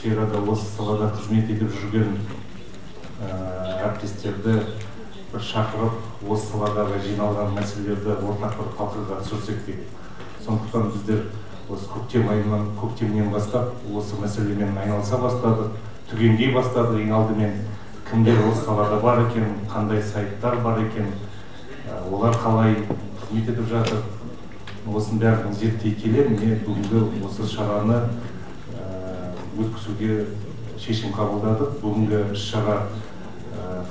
сферада, осы салада қызмет етіп жүрген әріптестерді бір шақырып, осы саладағы жиналған мәселелерді ортақ бір талқыға түсірсек деген. Сондықтан біздер осы көктем айынан, көктемнен бастап осы мәселемен айналыса бастадық, түгендей бастадық. Ең алдымен кімдер осы салада бар екен, қандай сайттар бар екен, олар қалай қызмет етіп жатыр, осының бәрін зерттей келе міне бүгінгі осы шараны өткізуге шешім қабылдадық. Бүгінгі іс-шара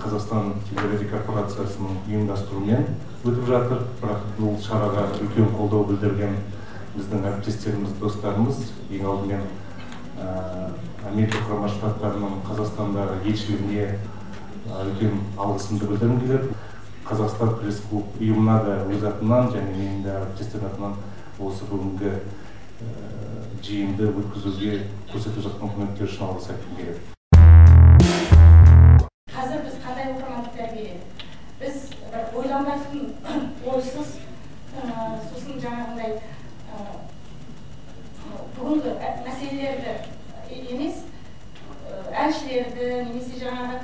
Қазақстан телерадио корпорациясының ұйымдастыруымен өтіп жатыр. Бірақ бұл шараға үлкен қолдау білдірген біздің әріптестеріміз, достарымыз, ең алдымен Америка Құрама Штаттарының Қазақстандағы елшілігіне үлкен алғысымды білдіргім келеді. Қазақстан пресс-клуб ұйымына да өз атымнан және менің де әріптестерім атынан осы бүгінгі жиынды өткізуге көрсетіп жатқан көмектері үшін алғыс айтқым келеді. Қазір біз қандай оқырманды тәрбиеледік? Біз бір ойланбайтын, ойсыз, сосын жаңағындай бүгінгі мәселелерді емес, әншілерді немесе жаңағы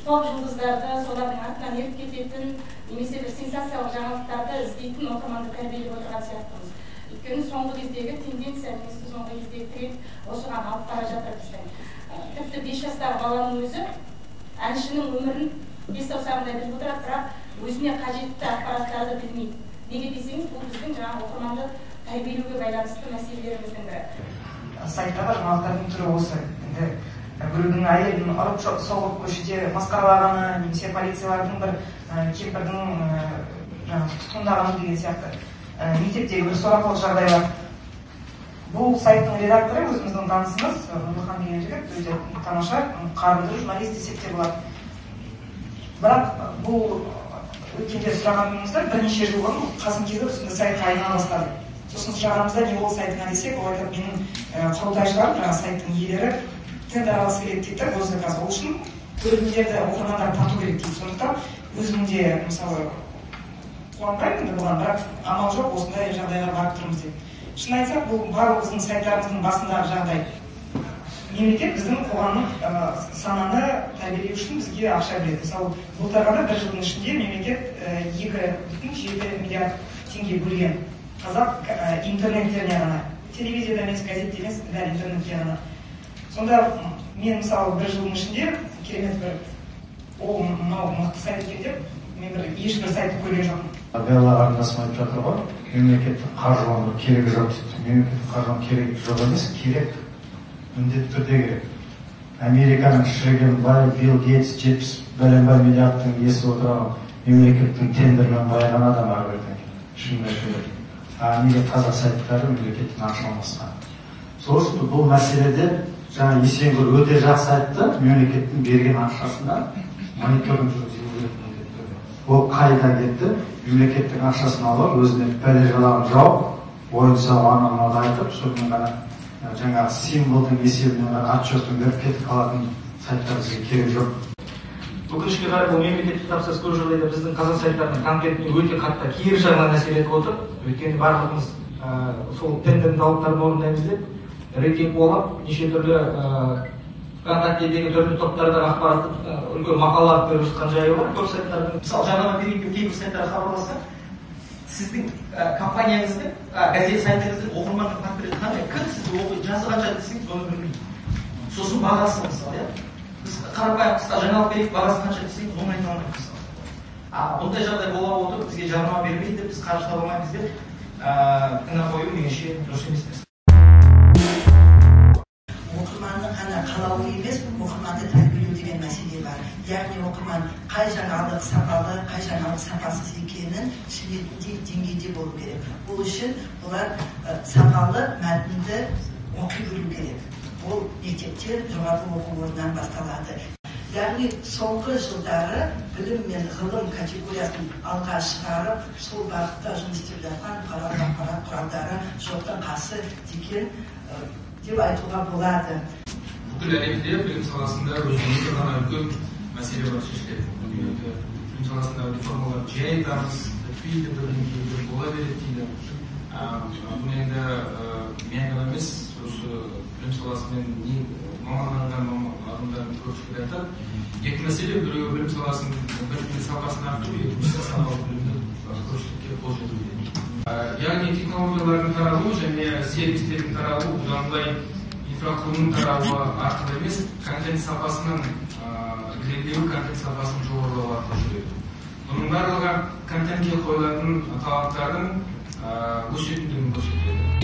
топ жұлдыздарды, солардың артынан еріп кететін, немесе бір сенсациялық жаңалықтарды іздейтін оқырманды тәрбиелеп отырған сияқтымыз. Өйткені соңғы кездегі тенденция немесе соңғы кездегі тренд осыған алып бара жатыр біздің. Тіпті 5 жастағы баланың өзі әншінің өмірін бес саусағындай біліп отырады, бірақ өзіне қажетті ақпараттарды білмейді. Неге десеңіз, бұл біздің жаңағы оқырманды тәрбиелеуге байланысты мәселелеріміздің бірі. Сайттағы жаңалықтардың түрі осы. Енді біреудің әйелін ұрып соғып көшеде масқаралағаны, немесе полициялардың бір кемпірдің жаңағы тұтқындағаны деген сияқты. Мектептегі бір сорақылық жағдайлар. Бұл сайттың редакторы өзіміздің танысымыз Нұрлыхан деген жігіт, өте тамаша, қарымды журналист десек те болады. Бірақ бұл өткенде сұрағанымызда бірнеше жыл бұрын Қасым келіп сонда сайтқа айнала бастады. Сосын сұрағанымызда не ол сайтыңа десек, ол айтады, менің құрылтайшыларым, жаңағы сайттың иелері тендер алғысы келеді дейді да, госзаказ. Ол үшін көрермендерді, оқырмандарды тарту керек дейді. Сондықтан өзім де мысалы қуанбаймын енді бұған, бірақ амал жоқ, осындай жағдайға барып тұрмыз деп. Шын айтсақ, бұл барлық біздің сайттарымыздың басындағы жағдай. Мемлекет біздің қоғамның сананы тәрбиелеу үшін бізге ақша береді. Мысалы, былтыр ғана бір жылдың ішінде мемлекет 2,7 миллиард теңге бөлген қазақ интернеттеріне ғана. Телевизияда емес, газетте емес, дәл интернетке ғана. Сонда мен мысалы бір жылдың ішінде керемет бір ол мынау мықты сайт екен деп мен бір ешбір сайтты көрген жоқпын. Белла қарындасым айтып жатыр ғой, мемлекеттік қаржыландыру керегі жоқ дейді. Мемлекеттік қаржыландыру керегі жоқ емес, керек. Міндетті түрде керек. Американың шіріген бай Билл Гейтс 70 бәленбай миллиардтың иесі отырған мемлекеттің тендерімен байыған адам ары бері. Шынын айту керек. А неге қазақ сайттары мемлекеттен ақша алмасқа? Сол үшін бұл мәселеде жаңа Есенгүл өте жақсы айтты, мемлекеттің берген ақшасына мониторинг жүргізу керек міндетті түрде. Ол қайда кетті? Мемлекеттің ақшасын алып, өзіне пәле жалағын жауып, ойын сауық анау мынауды айтып, сонымен ғана жаңағы символдың есебінен ғана отчетін беріп кетіп қалатын сайттар бізге керек жоқ. Өкінішке қарай, бұл мемлекеттік тапсырыс көп жағдайда біздің қазақ сайттарының контентіне өте қатты кері жағынан әсер етіп отыр. Өйткені барлығымыз сол тендердің талаптарын орындаймыз деп рейтинг қуалап, неше түрлі ВКонтактедегі түрлі топтардағы ақпаратты үлкен мақалалар беріп жатқан жайы бар көп сайттардың. Мысалы, жарнама берейін деп кейбір сайттарға хабарласса, сіздің компанияңыздың, газет сайтыңыздың оқырмандық портреті қандай, кім сізді оқиды, жасы қанша десеңіз, оны білмейді. Сосын бағасы мысалы, иә. Біз қарапайым қысқа жаңалық берейік, бағасы қанша десеңіз, оны айта алмайды мысалы. Бұндай жағдай бола отырып, бізге жарнама бермейді, біз қаржы таба алмаймыз деп кінә қою меніңше дұрыс емес нәрсе. Оқырманның ғана қалауы емес, оқырманды тәрбиелеу деген мәселе бар. Яғни оқырман қай жаңалық сапалы, қай жаңалық сапасыз екенін түсінетіндей деңгейде болу керек. Ол үшін олар сапалы мәтінді оқи білу керек. Ол мектептен, жоғарғы оқу орнынан басталады. Яғни соңғы жылдары білім мен ғылым категориясын алға шығарып, сол бағытта жұмыс істеп жатқан бұқаралық ақпарат құралдары жоқтың қасы деген деп айтуға болады. Бүкіл әлемде білім саласында өзінің бір ғана үлкен мәселе бар шешіледі. Білім саласындағы реформалар жай айтамыз, бітпейді, бірінен кейін бірі бола береді дейді. Бұны енді мен ғана емес, осы білім саласымен не маманданған адамдардың көпшілігі айтады. Екі мәселе: біреуі білім саласының білімнің сапасын арттыру, екіншісі сапалы білімді көпшілікке қол жеткізу. Яғни технологиялардың таралуы және сервистердің таралуы бұдан былай инфрақұрылымның таралуы арқылы емес, контент сапасының ілгерілеуі, контент сапасының жоғарылауы арқылы жүреді. Бұның барлығы контентке қойылатын талаптардың өсетіндігін көрсетеді.